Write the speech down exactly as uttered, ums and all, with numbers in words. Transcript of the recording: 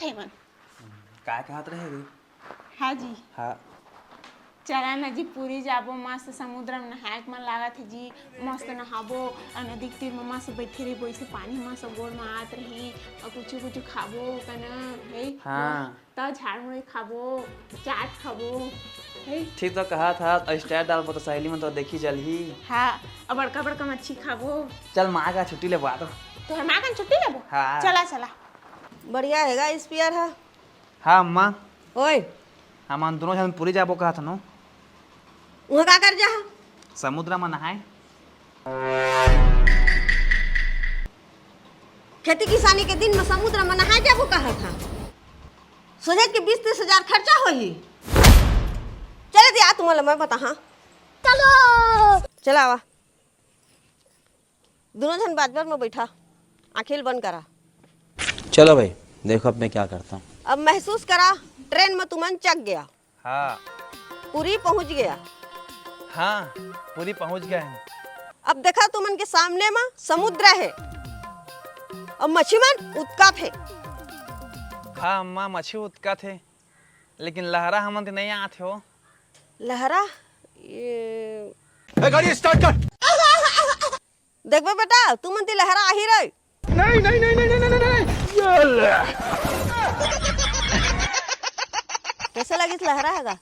थे मन। काय कहत रहे रे? हाँ जी। हाँ। चला ना जी, पुरी जाबो, मस्त समुद्र में नहाए के मन लागत हे जी। मस्त नहाबो, अउ नदी के तीर में मस्त बैठे रहिबो, ऐसे पानी मस्त गोड़ में आत रही, अउ कुछ कुछ खाबो कना, हे? हाँ। त झाड़ मुड़ी खाबो, चाट खाबो, हे? ठीक तो कहत हस, अउ स्टेटस डालबो तो सहेली मन तो देखी चलही। हाँ, अउ बड़का बड़का मच्छी खाबो। चल माँ का छुट्टी लेबो, आ तो। तोहर माँ का छुट्टी लेबो? हाँ। चला चला। बढ़िया हेगा इस पियर हा। हाँ अम्मा। ओए। हमन दोनों झन पुरी जाबो कहत हन। उहाँ का कर जाहा? समुद्र म नहाए। खेती किसानी के दिन म समुद्र म नहाए जाबो कहत हा। सोझे के बीस तीस हजार खर्चा होही। चले दे आ, तुमन ल मैं बताहा। चलो। चला आवा। दोनों झन बाजबर में बैठा, आँखी ल बंद करा। चलो भाई, देखो अब मैं क्या करता हूँ। अब महसूस करा, ट्रेन में तुमन चघ गया। हाँ। पुरी पहुँच गया। हाँ, पुरी पहुँच गए हैं। अब देखा तुमन के सामने में समुद्र है, अब मछली मन उतकत हे। हाँ अम्मा, मछली उतकत हे, लेकिन लहरा हमन के नहीं आत हे हो। लहरा? ये ए, गाड़ी स्टार्ट कर। देखबे बेटा, तुमन ती लहरा आही रे। नहीं, नहीं, नहीं, नहीं, नहीं, नहीं, नहीं, नहीं। ये ले। कैसे लगिस लहरा हेगा?